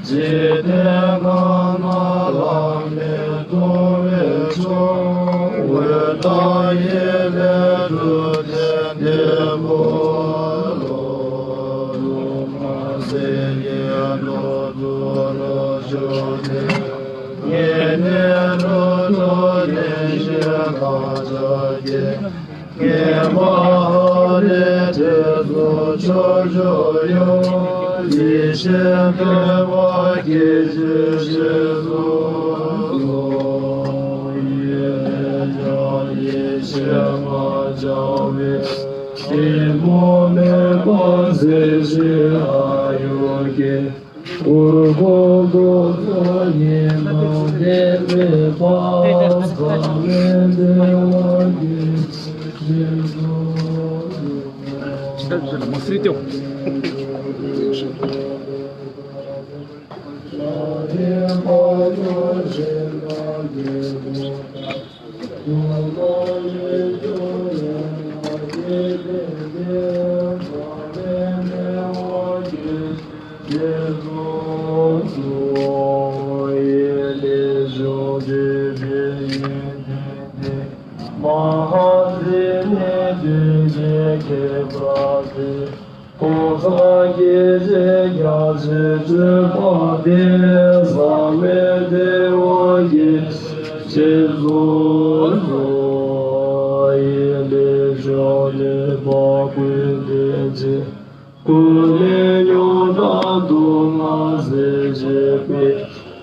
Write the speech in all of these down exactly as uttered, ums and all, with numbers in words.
འཇིག་རྟེན་གང་ན་བླ་མེད་རྡོ་རྗེ་འཆང་། འོད་དཔག་ཡེ་ལས་གྲུབ་སྟེ། འདས་པོ་ལོ་ལོ་མ་ཟེར་གྱི་ལོ་ལོ་རོ་ཞོ་ནས། ངེས་ནས་ལོ་ལོ་ལེན་ཞིང་བདག་ཅག་གི། ངེས་པ་ཧ་ལས་ཐེ་ཚོམ་ཆོས་མཆོག་ཡོད། ཡེ་ཤེས་སྟོན་པ་སྐྱེ་མཆེད་ཞེས་གསུངས་སོ། ཡེ་ནས་ཀྱང་ཡེ་ཤེས་མ་བྱང་བའི། གཏི་མུག་མུན་པ་སེལ་ཞིང་ཨ་ཡོ་གི། འུར་ཁོག་རྡོ་རྩ་ཉི་མ་ལས་མེད་པ། ཟག་མེད་བདེ་བ་སྐྱེ་མཆེད་ཞེས་གསུངས་སོ། མ་ཧཱ་ཟི་ལིང་བདུད་ཀྱི་ཁྱད་པར་ཏེ། གོང་ས་སྐྱེ་མཆེད་བརྒྱ་བྱིན་སྤྲུལ་པ་སྟེ། ཟག་མེད་བདེ་བ་སྐྱེ་མཆེད་ཞེས་གསུངས་སོ། ཡེ་ནས་ པ་ཀུན་ལྡན་གྱི། སྐུ་ལས་མྱུར་མཐའ་སྡུག་བསྔལ་སེལ་བྱེད་པའི།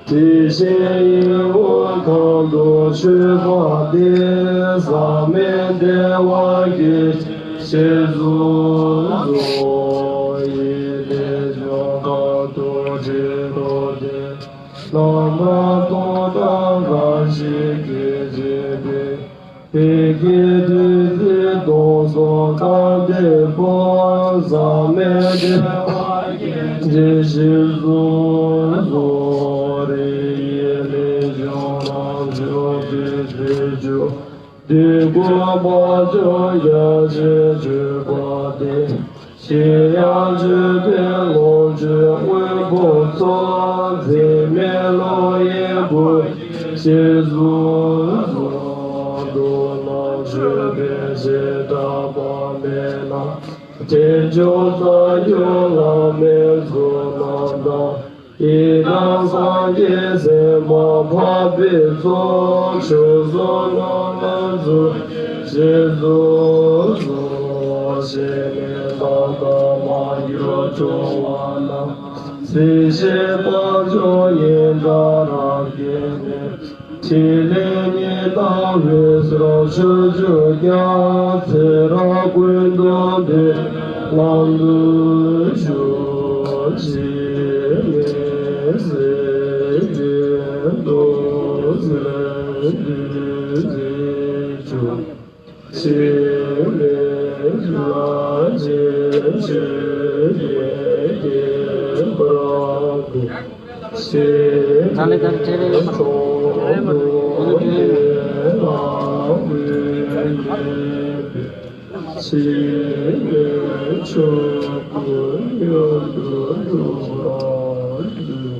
དེ་བཞིན་ཡིད་འོང་མཁའ་འགྲོ་མཆོད་པ་འདི། ཟག་མེད་བདེ་བ་སྐྱེད་ཕྱིར་གསོལ་ལོ། ཡིད་ལས་འབྱུང་ལྷ་ཐོད་ཕྲེང་རྡོར་གདན། རྣམ་པར་སྟོང་དང་འགའ་ཞིག་གིས་བརྒྱན་པའི། ཡི་གེ་བདུད་རྩིའི་དོང་སོགས་དག་སྟེ་བུམ། ཟག་མེད་བདེ་བ་སྐྱེད་ཕྱིར་གསོལ་ལོ། རིགས་ཡིད་ལས་བྱུང་རང་བྱུང་བདུད་རྩིའི་ཆུ། བདུད་ཀུན་དཔལ་འབྱོར་རྒྱ་ཆེར་སྤྲུལ་པ་སྟེ། ཞི་དབྱངས་མཆོད་པའི་ལོངས་སྤྱོད་དངོས་པོ་མཚོན། འཛད་མེད་ཀློང་ཡངས་བུ་ཕྱིར་གསོལ་ལོ། འགྲོ་རྣམས་མཆོད་པའི་བྱེ་བྲག་པདྨའི་ནང་། དལ་འབྱོར་རྩ་བརྒྱུད་བླ་མའི་ཚོགས་རྣམས་དང་། ཡི་དམ་སངས་རྒྱས་སེམས་དཔའ་འཕགས་པའི་ཚོགས། མཆོད་གསོལ་ནོར་ལྷ་ཚོགས་ཀྱིས་གསོལ་ལོ། ཞལ་ནས་བདག་དང་མ་གྱུར་སྐྱོབ་པ་རྣམས། ཚེ་ཞིང་དཔལ་འབྱོར་ཡོན་བདག་རབ་བརྒྱན་ནས། ཕྲིན་ལས་ཉི་ཟླ་འོད་ཟེར་ཕྱོགས་བཅུར་ཀྱང་། ཚེ་རབས་ཀུན་ཏུ་བདེ་བའི་ལམ་དུ་ཞུགས། འཆི་མེད་སྲིད་པའི་ཏོག་ཙམ་བདུད་རྩིའི་ཆུ། འཆི་མེད་ལྷ་ཆེན་མཆོད་པའི་དཀྱིལ་འཁོར་དུ། ད་ལེ་ད་ལེ་ཁྲེ་རེ་ཡོད་མ་རེད། ཁོ་ན་ཁྲེ་རེ་ཡོད་མ་རེད།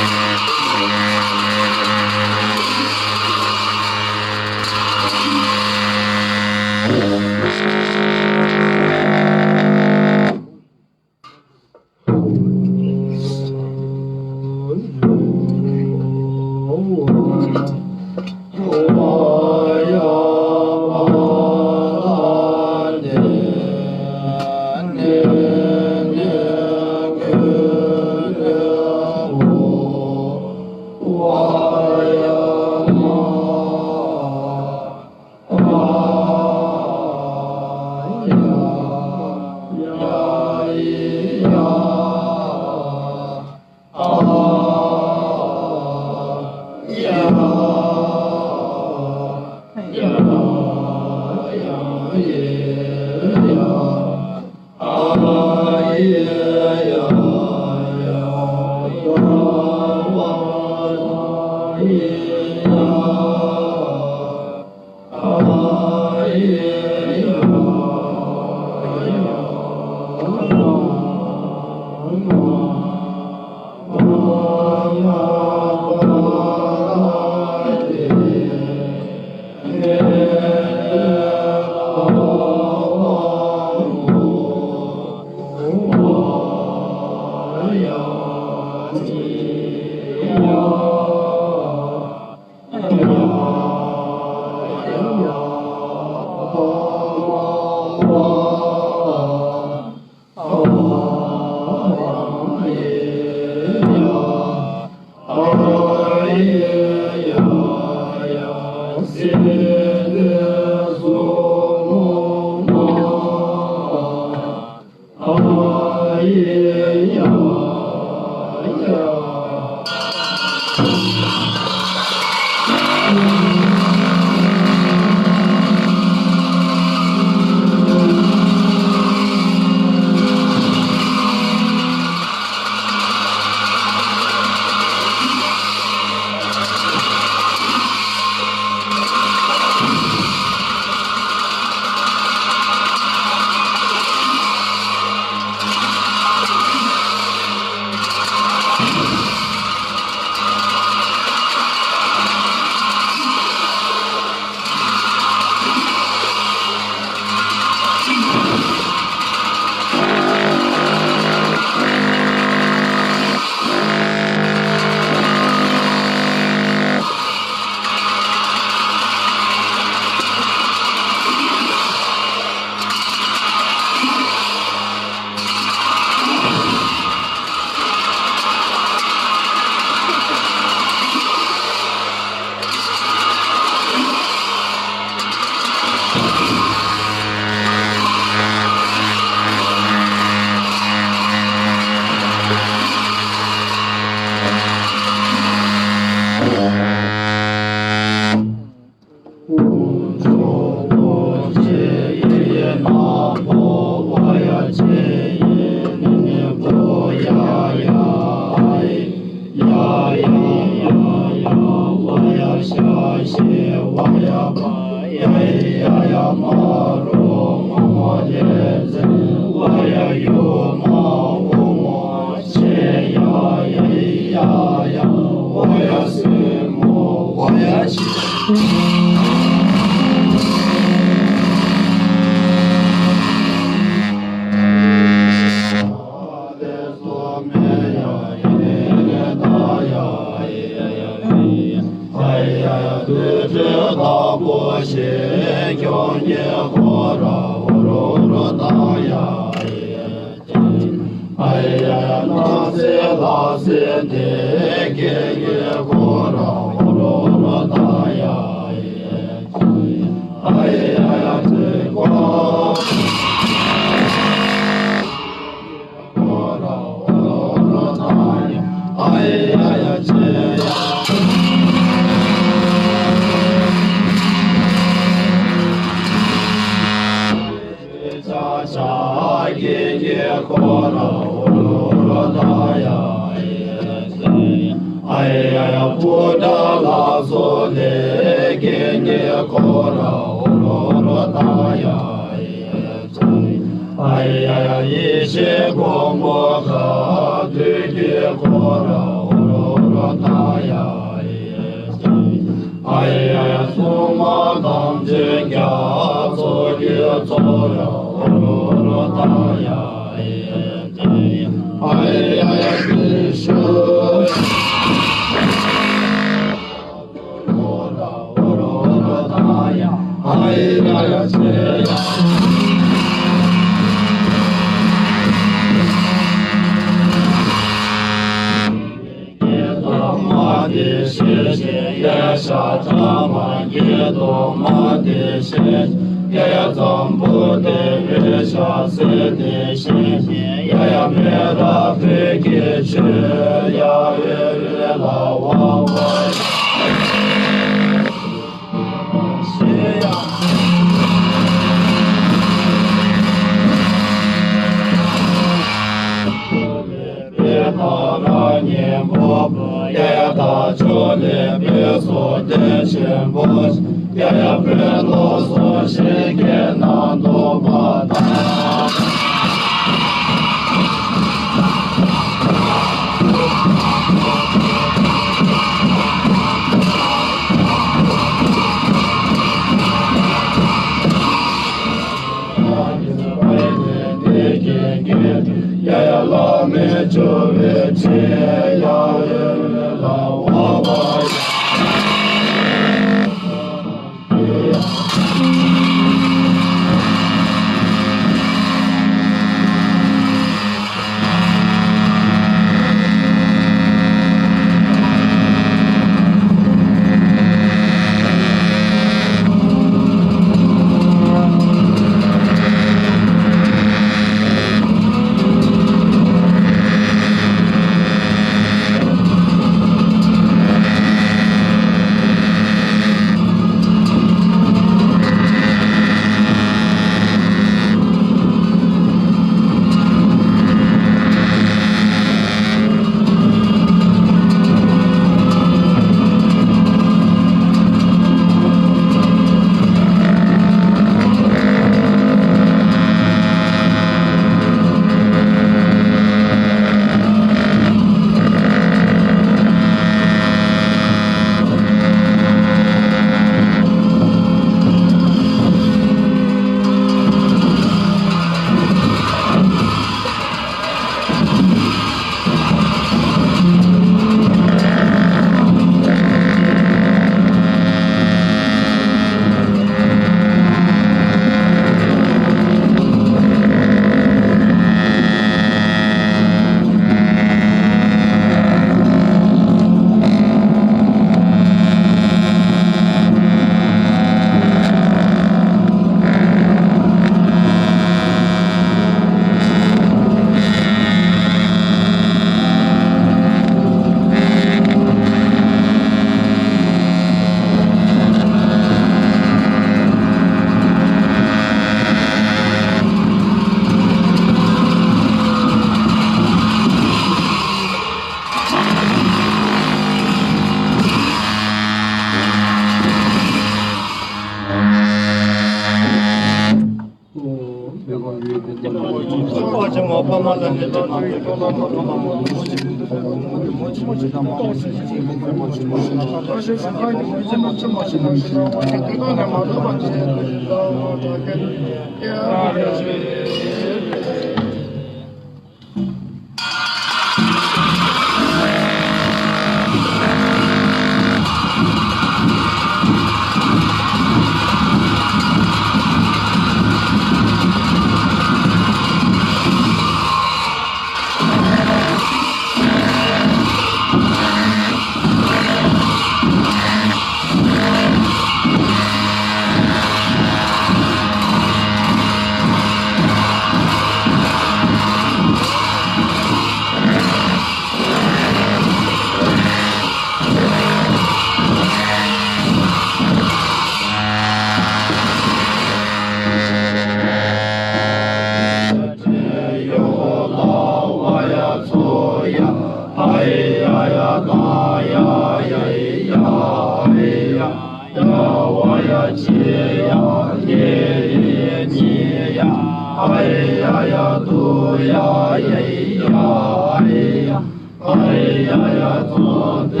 ཨ་ཡ་ཡ་ཙོ་ཏེ་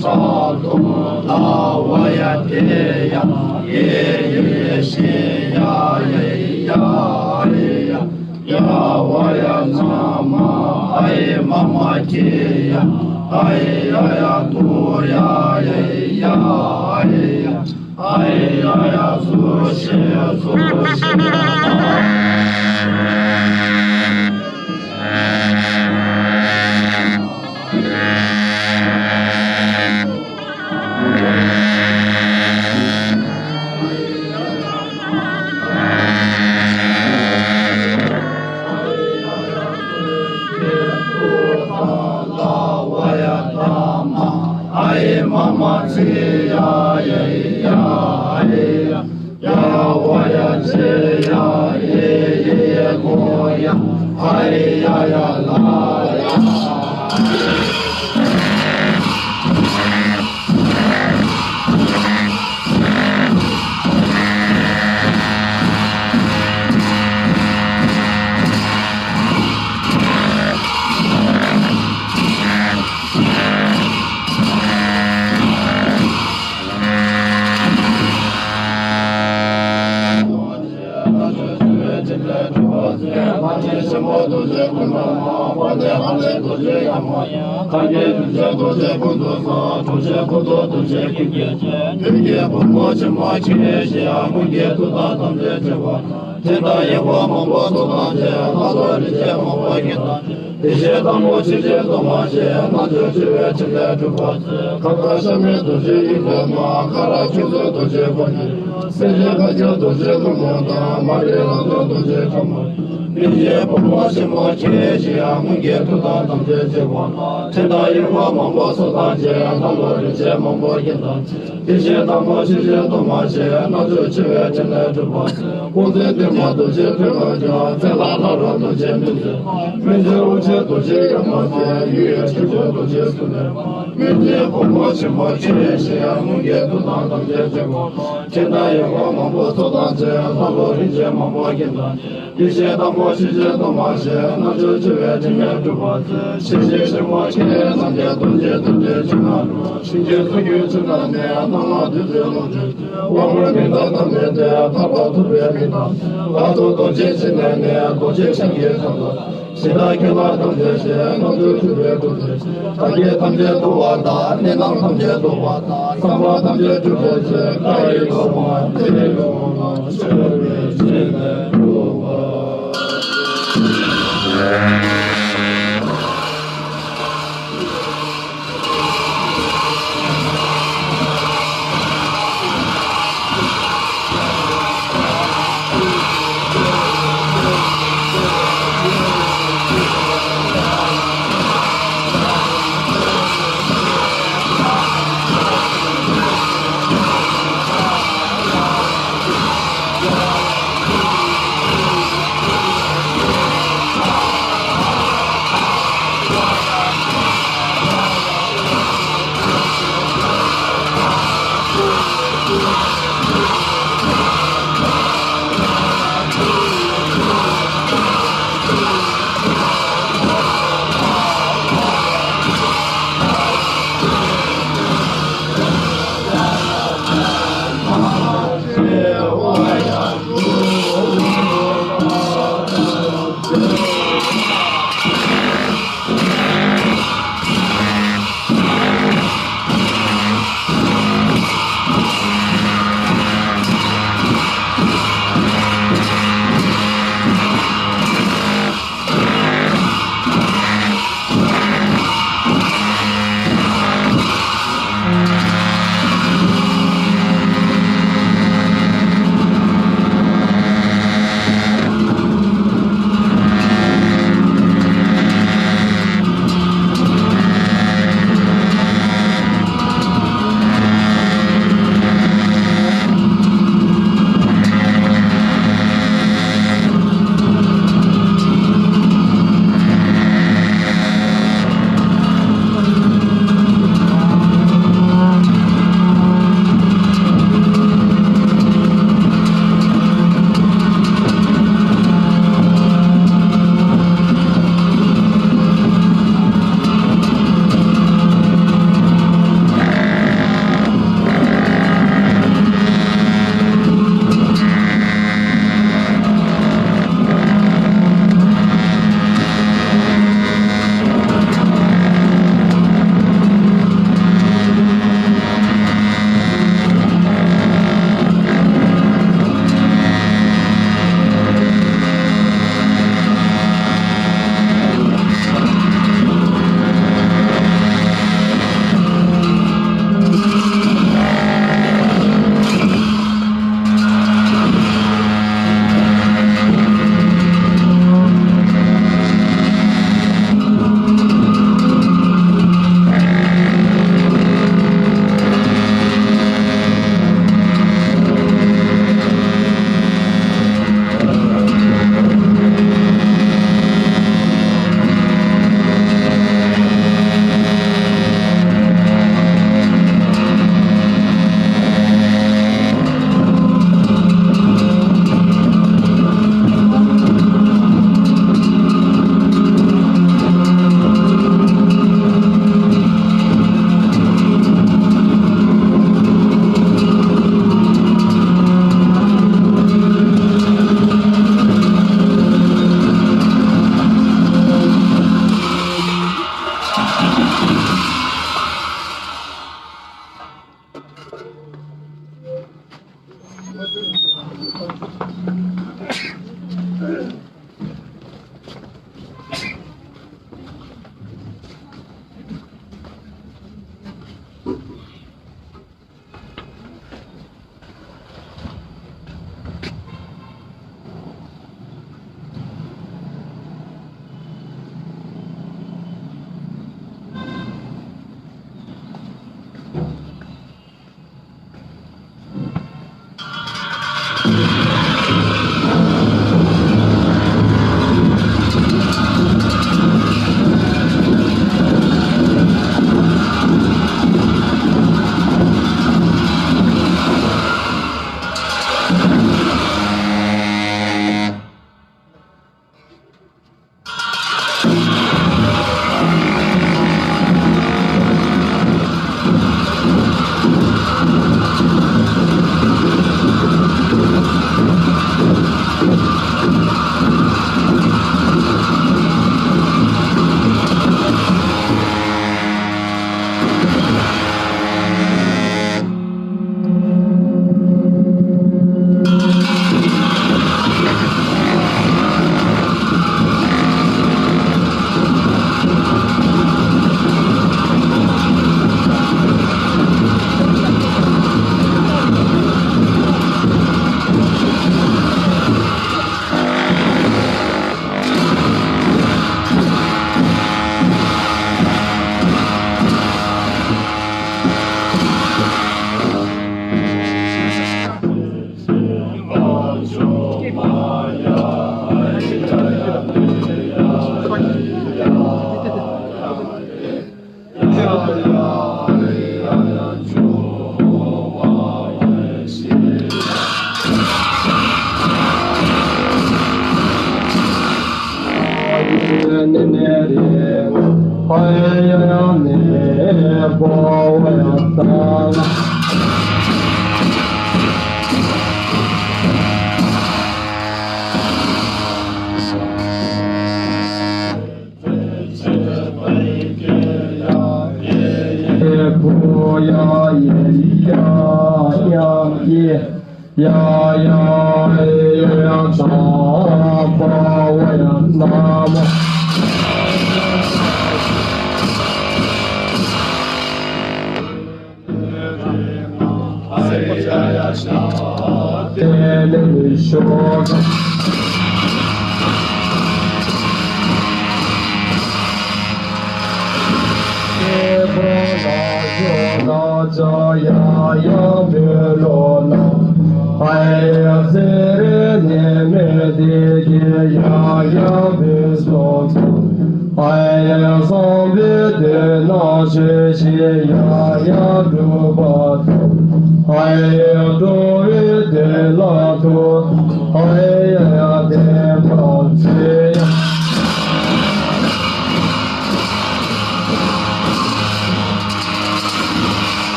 ཁྲག་འཐུང་ལ་བ་ཡ་ཏེ་ཡ་ཡེ་ཡེ་ཤེ་ཡ་ཡེ་ཡ་ཡེ་ཡ་ཡ་བ་ཡ་ན་མ་ཨ་ཡེ་མ་མ་ཀེ་ཡ་ཨ་ཡེ་ཡ་ཡ་ཏོ་ཡ་ཡེ་ཡ་ཡེ་ཡ། ཨ་ཡ་ཡ་སུ་ཤི་སུ་ཤི། ཨ་ཡེ་མ་མ་ཚེ་ཡ་ཡེ་ཡ་ཡེ་ཡ། ཡ་བ་ཡ་ཆེ་ཡ་ཡེ་ཡེ་མོ་ཡ་ཨ་ཡེ་ཡ་ཡ་ལ་ཡ། དེ་དག་ཡི་བ་མང་པོ་ཚོགས་དང་བཅས་ལྷ་ཚོགས་རིན་ཆེན་མང་པོ་གིས་དང་། བདེ་གཤེགས་དང་པོ་ཆོས་རྒྱལ་ཐོགས་མ་ཆེ། རྣལ་འབྱོར་ཆེ་བའི་ཕྲིན་ལས་སྒྲུབ་པ་ཆེ། ཁ་དག་ཤ་མེད་རྡོ་རྗེ་དབྱིངས་ལྡན་མ། ཁ་རག་ཁྱུ་མཛོད་རྡོ་རྗེ་འཁོར་གྱིས། སེང་ཆེན་ཁ་སྐྱོང་རྡོ་རྗེ་ཀླུ་མོ་དང་། མ་ལུས་ལྷ་མཛོད་རྡོ་རྗེ་ཁྲོ་མོ། མི་ཡི་བུ་མོ་ཆེན་མོ་ཁྱེད་ཀྱིས་ཡང་། མངོན་གྱི་མཐུ་དང་དམ་ཆོས་ཆེ་བ། ཕྲིན་དང་ཡུལ་བ་མང་པོ་ཚོགས་དང་བཅས། ལྷ་ཚོགས་རིན་ཆེན་མང་པོ་གིས་དང་། དེ་བཞིན་དང་པོ་ཆོས་རྒྱལ་ཐོགས་མ་ཆེ། རྣལ་འབྱོར་ཆེ་བའི་ཕྲིན་ལས་སྒྲུབ་པ། ཀུན་མཛེས་འདུས་མ་རྡོ་རྗེ་ཕུད་པ་ཀྱང་། རྩེ་ལ་ལྷ་རོ་རྡོ་རྗེ་མི་མཛད། སྨན་ཆེན་དབུ་ཆེན་རྡོ་རྗེ་ཡ་མ་བརྒྱད། ཡུལ་ཡུལ་ཆོས་སྐྱོང་རྡོ་རྗེ་གསུམ་ལྡན། སྨན་ཆེན་བུ་མོ་ཆེན་མོ་ཆེ་ཞེས་ཡང་། མངོན་གྱི་མཐུ་དང་དམ་ཆོས་ཆེ་བ། ཕྲིན་དང་ཡུལ་བ་མང་པོ་ཚོགས་དང་བཅས། ལྷ་ཚོགས་རིན་ཆེན་མང་པོ་གིས་དང་། དེ་བཞིན་དང་པོ་ཆོས་རྒྱལ་ཐོགས་མ་ཆེ། རྣལ་འབྱོར་ཆེ་བའི་ཕྲིན་ལས་སྒྲུབ་པ། ཆེ་ཞིང་ཞིང་པ་ཁྱེད་རྣམས་ཀྱི་རྡོ་རྗེ་རྡོ་རྗེ་ཆེ་ན། གཤིན་རྗེ་མཚོ་རྒྱུད་ཆེ་ན་ནི། སྣང་བ་བདུད་རྩིའི་ཀླུང་དྲེགས་ཏེ། དབང་པོའི་མི་འདག་ཐམས་ཅད་དེ། ཐར་པ་ཐོབ་པའི་མི་འདག་ལྷ་ཚོགས་རྡོ་རྗེ་ཆེ་ན་ནི། རྡོ་རྗེ་འཆང་གི་ཁྲག་འཐུང་། ཞི་དང་ཁྱད་པར་ཐམས་ཅད་ཞི། རྣལ་འབྱོར་ཐུབ་པའི་སྐུ་ཚེ། དག་བྱེད་ཐམས་ཅད་འདུལ་བ་དང་། གནས་སྟངས་ཐམས་ཅད་འདུལ་བ་དང་། བསམ་པ་ཐམས་ཅད་འགྲུབ་པའི་ཕྱིར། བཀའ་ཡི་སློབ་མ་དེ་ཡི་ལུང་ལ་མཆོད་པའི་སྤྱན་ལས་སྒྲུབ་པ།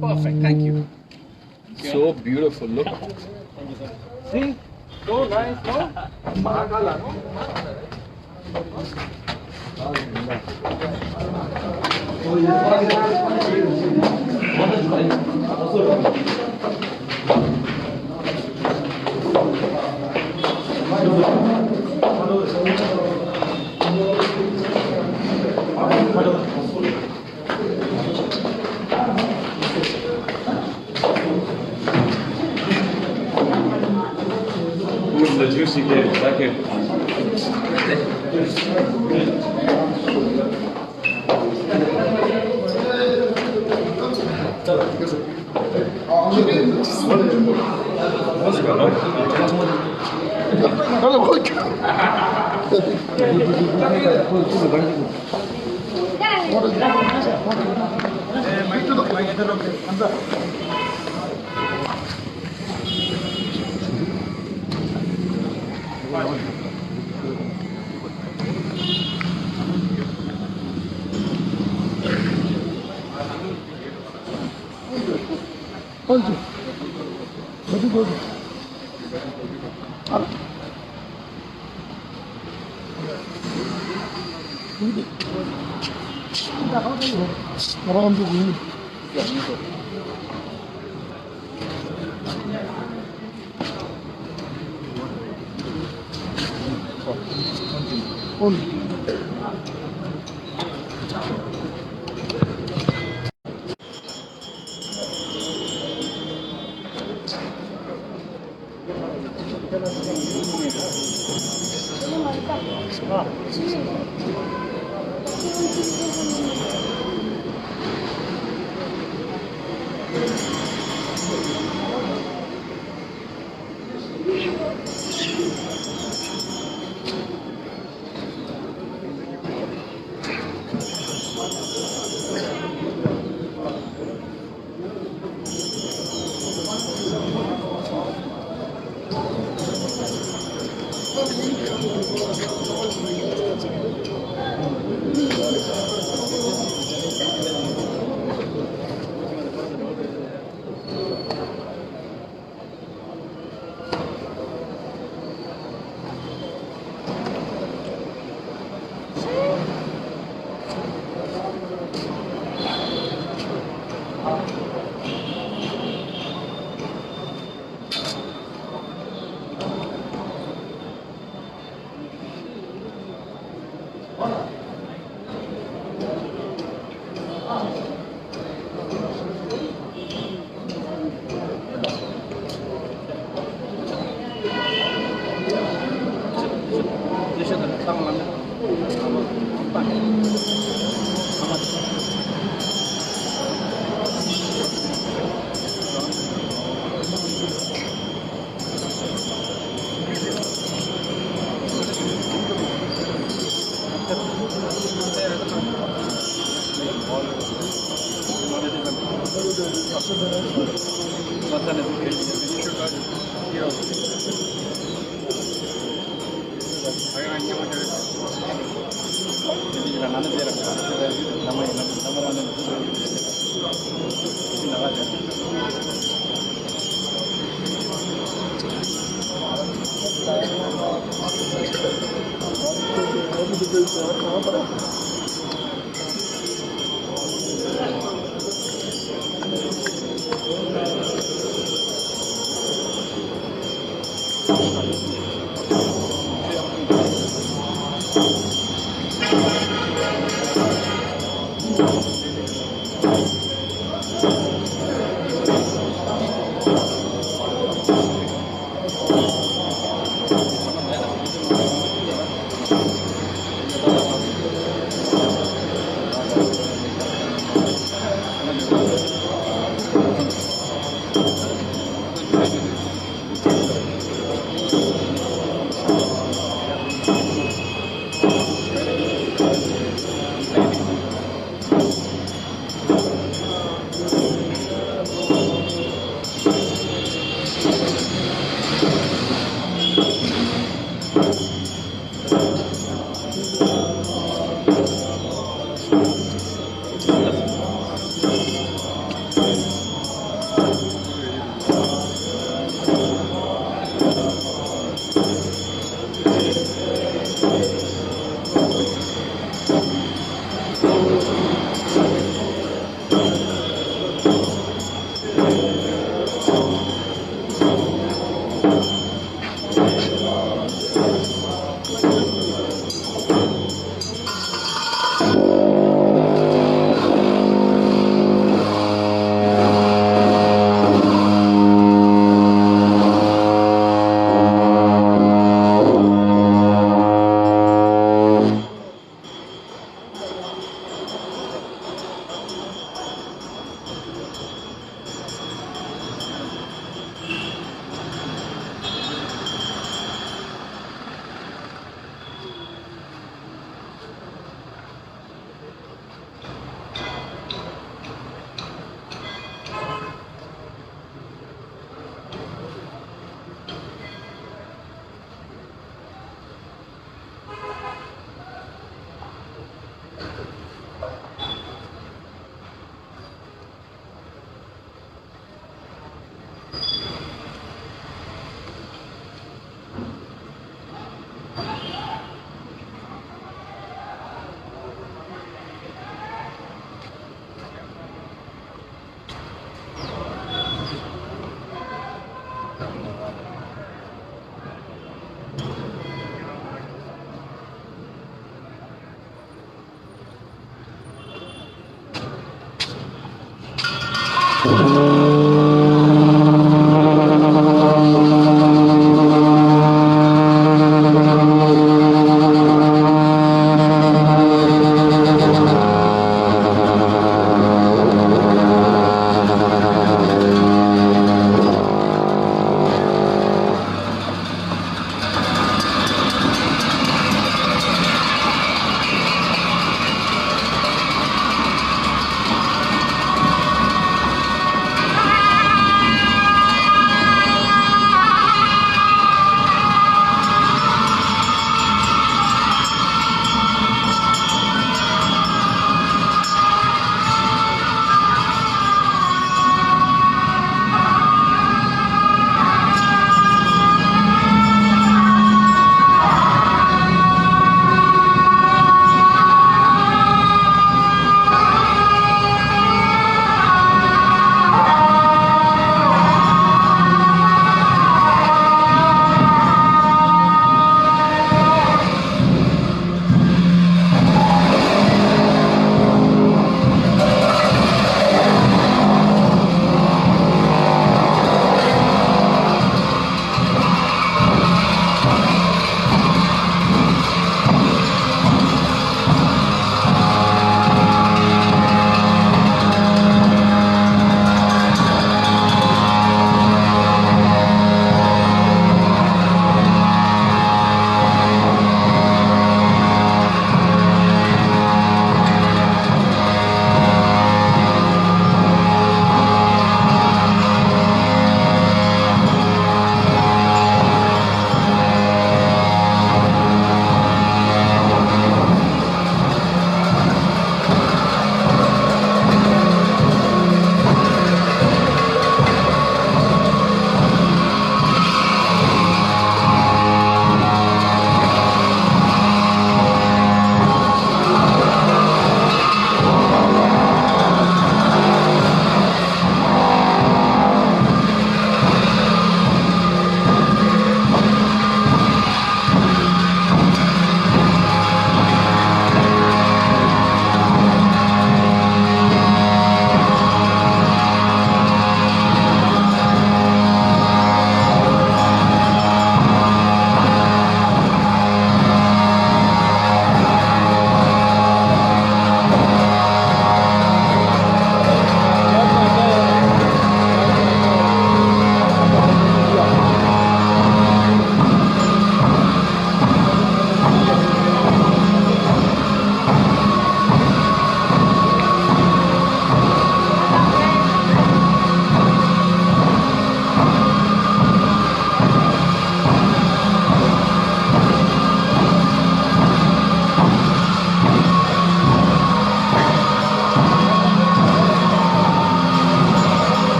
Perfect. Thank you. So beautiful. Look. See? So nice, no?